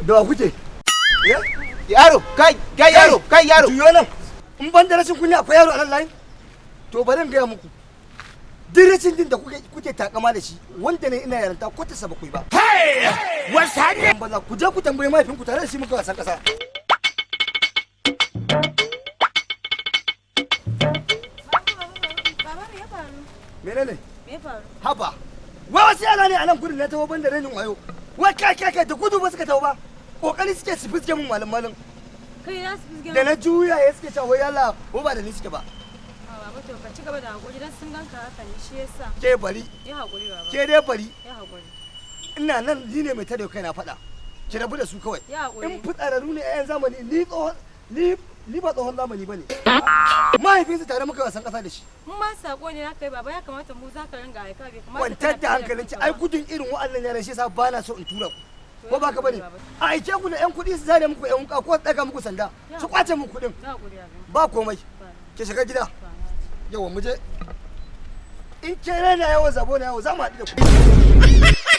Da wa kuke? Yaro, kai, kai yaro, kai yaro. Juyo nan. In ban da rashin kunya, akwai yaro a nan layin? To bari in gaya muku. Duk rashin jin da kuke takama da shi, wanda ne ina yaranta ko ta saba ku yi ba. Banza, ku je ku tambayi mahaifinku, tare da shi muka wasan kasa. Baba, me ya faru? Menene? Me ya faru? Haba. Wai wasu yara ne a nan gudun na taho, ban da rainin wayo. Wai kai kai kai, da gudu ba suka taho ba. Kokari suke su fiske mun malam malam. Kai, za su fisge? Da na juya ya suke cewa wai yalla ko ba da ni suke ba. Baba, to ka ci gaba da hakuri, dan sun ganka haka ne shi yasa. Ke bari. Ya hakuri, baba. Ke dai bari. Ya hakuri. Ina nan ni ne mai tare kai na faɗa. Ki rabu da su kawai. Ya hakuri. In fitsararru ne 'yan zamani, ni tsohon ni ba tsohon zamani bane. Mahaifinsa tare muka wasan kasa da shi. Mun ma sako ne kai baba, ya kamata mu za ka ringa aika, bai kamata. Kwantar da hankalin ki, ai gudun irin wa'annan yaran shi yasa ba na so in tura ku. Ko ba ka bane? A aike ku da 'yan kuɗi su zare muku 'yan wuka ko su ɗaga muku sanda su kwace muku kuɗin. Ya hakuri abin. Ba komai. Ki shiga gida. Yawa, mu je. In ke na yawo zabo na yawo, za mu haɗu da ku.